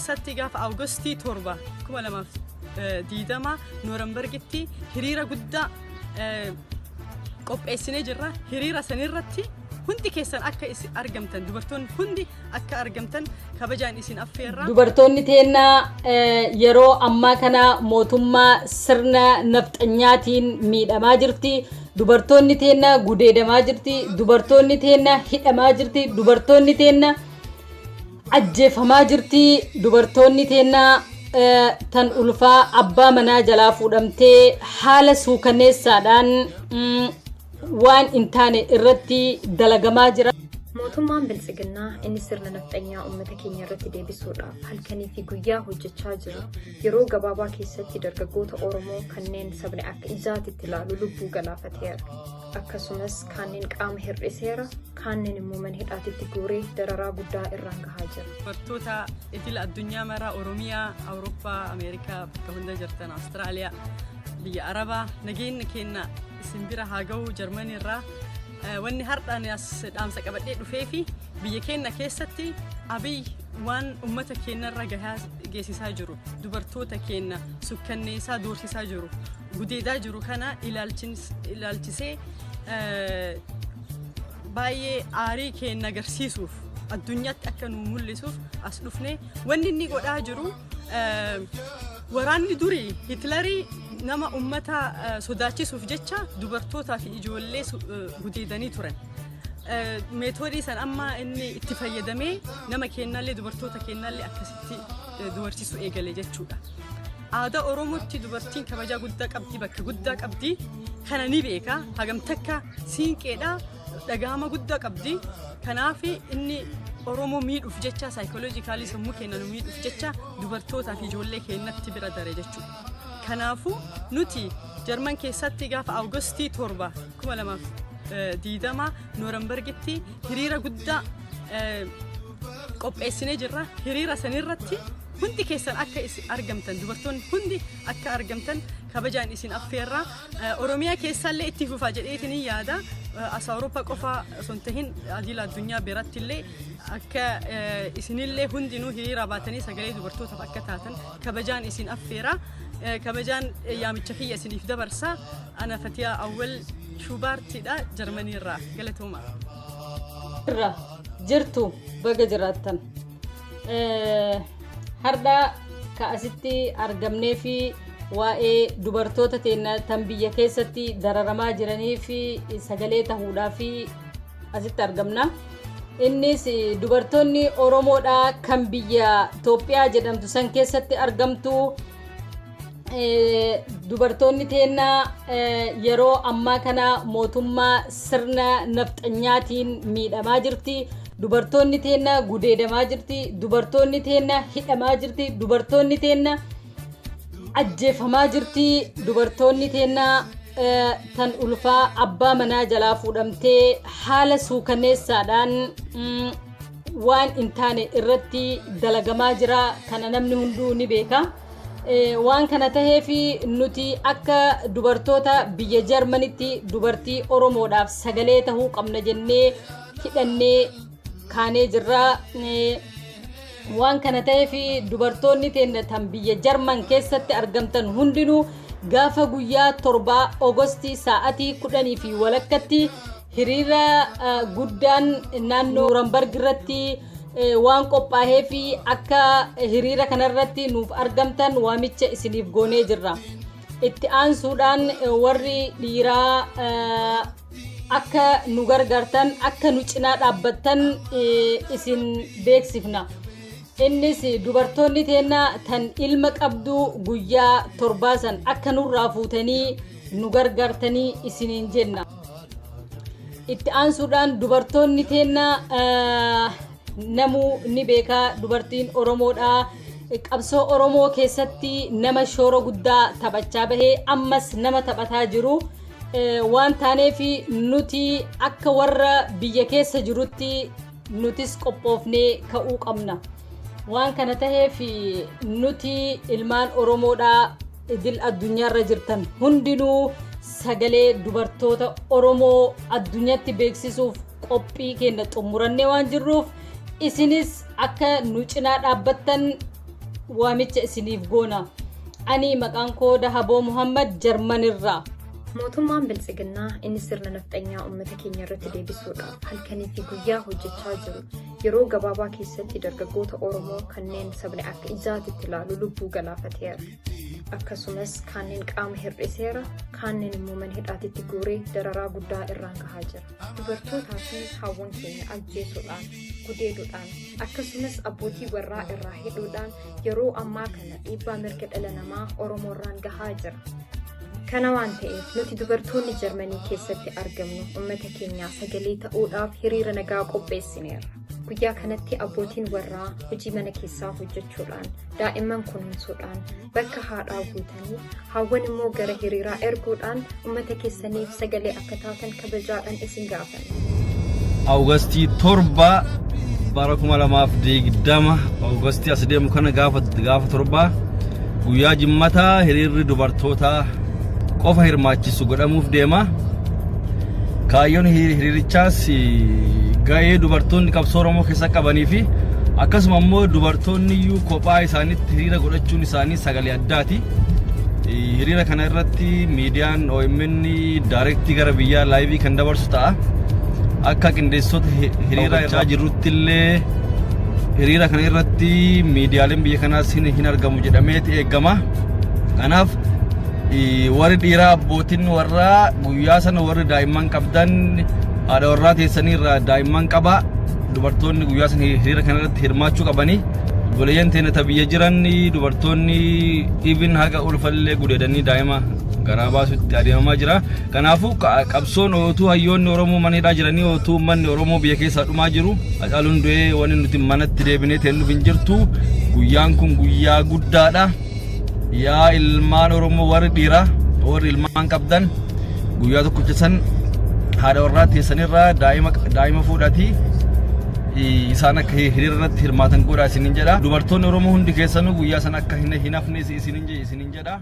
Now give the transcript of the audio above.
Keessatti gaafa Augustii 7 2020 Noorenbergitti hiriira guddaa qopheessinee jirra. Hiriira sanirratti hundi keessan akka isin argamtan, dubartoonni hundi akka argamtan kabajaan isin affeerra. Dubartoonni teennaa yeroo ammaa kana mootummaa sirna nafxanyaatiin miidhamaa jirti. Dubartoonni teennaa gudeedamaa jirti. Dubartoonni teennaa hidhamaa jirti. Dubartoonni teennaa ajjeefamaa jirti. Dubartoonni teennaa tan ulfaa abbaa manaa jalaa fuudhamtee haala suukaneessaadhaan waan hin taane irratti dalagamaa jira. Mootummaan Biltsiginnaa inni sirna nafxanyaa uummata keenya irratti deebisuudhaaf halkanii fi guyyaa hojjechaa jiru yeroo gabaabaa keessatti dargaggoota Oromoo kanneen sabni akka ijaatitti ilaalu lubbuu galaafateera. Akkasumas kanneen qaama hir'iseera, kanneen immoo mana hidhaatitti guuree dararaa guddaa irraan gahaa jira. Dubartoota idila addunyaa maraa, Oromiyaa, Awurooppaa, Ameerikaa, bakka hunda jirtan, Awustiraaliyaa, biyya Arabaa, nageenya keenya isin bira haa ga'u. Jarmanii irraa wanni har'aan as dhaamsa qabadhee dhufee fi biyya keenya keessatti Abiy waan ummata keenyarra gahaa geessisaa jiru, dubartoota keenya sukkanneessaa, doorsisaa jiru, gudeedaa jiru kana ilaalchisee baay'ee aarii keenya agarsiisuuf, addunyaatti akka nu mul'isuuf as dhufne. Wanni inni godhaa jiru, waraanni durii Hitlerii nama ummata sodaachisuuf jecha dubartootaa fi ijoollee gudeedanii turan. Meetoodii san amma inni itti fayyadamee nama keenyallee, dubartoota keenyallee akkasitti dubarsiisuu eegale jechuudha. Aadaa Oromootti dubartiin kabajaa guddaa qabdi, bakka guddaa qabdi. Kana ni beeka. Hagam takka siinqeedha, dhagahama guddaa qabdi. Kanaaf inni Oromoo miidhuuf jecha, psychologically sammuu keenya nu miidhuuf jecha dubartootaa fi ijoollee keenyatti bira dare jechuudha. Kanaafuu nuti Jarman keessatti gaafa Augustii 7 2020 Noorenbergitti hiriira guddaa qopheessinee jirra. Hiriira sanirratti hundi keessan akka isin argamtan, dubartoonni hundi akka argamtan kabajaan isin affeerra. Oromiyaa keessallee itti fufaa jedheetiin yaada. As Awurooppaa qofa osoo hin tahin idila addunyaa biratti illee akka isinillee hundinuu hiriira baatanii sagalee dubartootaaf akka taatan kabajaan isin affeera. Kabajaan yaamicha kiyya isiniif dabarsa. Ana Fatiyaa Awwal Shubaartiidha, Jarmaniirraa. Galatooma. Irra jirtu, baga jiraattan. Har'a ka asitti argamnee fi waa'ee dubartoota teenya tan biyya keessatti dararamaa jiranii fi sagalee tahuudhaa fi asitti argamna. Innis dubartoonni Oromoodhaa kan biyya Itoophiyaa jedhamtu san keessatti argamtu, dubartoonni teennaa yeroo ammaa kana mootummaa sirna nafxanyaatiin miidhamaa jirti. Dubartoonni teenna gudeedamaa jirti. Dubartoonni teenna hidhamaa jirti. Dubartoonni teenna ajjeefamaa jirti. Dubartoonni teenna tan ulfaa abbaa manaa jalaa fuudhamtee haala suukaneessaadhaan waan hin taane irratti dalagamaa jira. Kana namni hunduu ni beeka. Waan kana taheef nuti akka dubartoota biyya Jarmanitti dubartii Oromoodhaaf sagalee tahuu qabna jennee hidhannee kaanee jirra. Waan kana ta'eef dubartoonni teenya tan biyya Jarman keessatti argamtan hundinuu gaafa guyyaa 7 Oogostii sa'aatii 10:30tti hiriira guddaan naannoo Nuurambarg irratti waan qophaa'ee fi akka hiriira kanarratti nuuf argamtan waamicha isiniif goonee jirra. Itti aansuudhaan warri dhiiraa akka nu gargaartan, akka nu cinaa dhaabbattan isin beeksifna. Innis dubartoonni teenna tan ilma qabdu guyyaa 7 san akka nurraa fuutanii nu gargaartanii isiniin jenna. Itti aansuudhaan dubartoonni teenna, namuu ni beekaa, dubartiin Oromoodhaa qabsoo Oromoo keessatti nama shoora guddaa taphachaa bahee ammas nama taphataa jiru. Waan taaneef nuti akka warra biyya keessa jirutti nutis qophoofnee ka'uu qabna. Waan kana taheef nuti ilmaan Oromoodhaa idil addunyaarra jirtan hundinuu sagalee dubartoota Oromoo addunyaatti beeksisuuf qophii keenya xumurannee waan jirruuf isinis akka nu cinaa dhaabbattan Waamicha isiniif goona. Ani maqaan koo Dahaboo Muhammad Jarmanirraa. Mootummaan Biltsiginnaa inni sirna nafxanyaa uummata keenya irratti deebisuudhaaf halkanii fi guyyaa hojjechaa jiru yeroo gabaabaa keessatti dargaggoota Oromoo kanneen sabni akka ijaatitti ilaalu lubbuu galaafateera. Akkasumas kanneen qaama hir'iseera, kanneen immoo mana hidhaatitti guuree dararaa guddaa irraan gahaa jira. Dubartootaa fi haawwan keenya ajjeesuudhaan, gudeeduudhaan, akkasumas abbootii warraa irraa hidhuudhaan yeroo ammaa kana dhiibbaa mirga dhala namaa Oromoo irraan gahaa jira. Kana waan ta'eef nuti dubartoonni Jarmanii keessatti argamnu uummata keenyaa sagalee ta'uudhaaf hiriira nagaa qopheessineerra. Guyyaa kanatti abbootiin warraa hojii mana keessaa hojjechuudhaan, daa'imman kunuunsuudhaan, bakka haadhaa guutanii, haawwan immoo gara hiriiraa erguudhaan uummata keessaniif sagalee akka taatan kabajaadhaan isin gaafanna. Awugastii 7 bara 2020, Awugastii as deemu kana, gaafa 7, guyyaa Jimmataa, hiriirri dubartootaa qofa hirmaachisu godhamuuf deema. Kaayyoon hiriirichaas gahee dubartoonni qabsoo Oromoo keessa qabanii fi akkasuma immoo dubartoonni iyyuu kophaa isaaniitti hiriira godhachuun isaanii sagalee addaati. Hiriira kana irratti miidiyaan OMN direct gara biyyaa live kan dabarsu ta'a. Akka qindeessitoota hiriira irraa jirrutti illee hiriira kana irratti miidiyaaleen biyya kanaas hin argamu jedhameeti eegama. Kanaaf warri dhiiraa, abbootiin warraa, guyyaa sana warri daa'imman qabdan haadha warraa teessanii irraa daa'imman qaba. Dubartoonni guyyaa sana hiriira kana irratti hirmaachuu qabanii. Obboleeyyan teenya ta biyya jiran, dubartoonni even haga ulfallee gudeedanii daa'ima garaa baasutti adeemamaa jira. Kanaafuu qabsoon ootuu hayyoonni Oromoo mana hidhaa jiranii, ootuu uummanni Oromoo biyya keessaa dhumaa jiru, Hacaaluun du'ee, wanni nuti manatti deebinee teennuuf hin jirtu. Guyyaan kun guyyaa guddaadha. Yaa ilmaan Oromoo, warri dhiiraa, warri ilmaan qabdan, guyyaa tokkicha san haadha warraa teessanirraa daa'ima fuudhatii isaan akka hiriira irratti hirmaatan godhaa isinin jedha. Dubartoonni Oromoo hundi keessanuu guyyaa san akka hin hafne isinin jedha.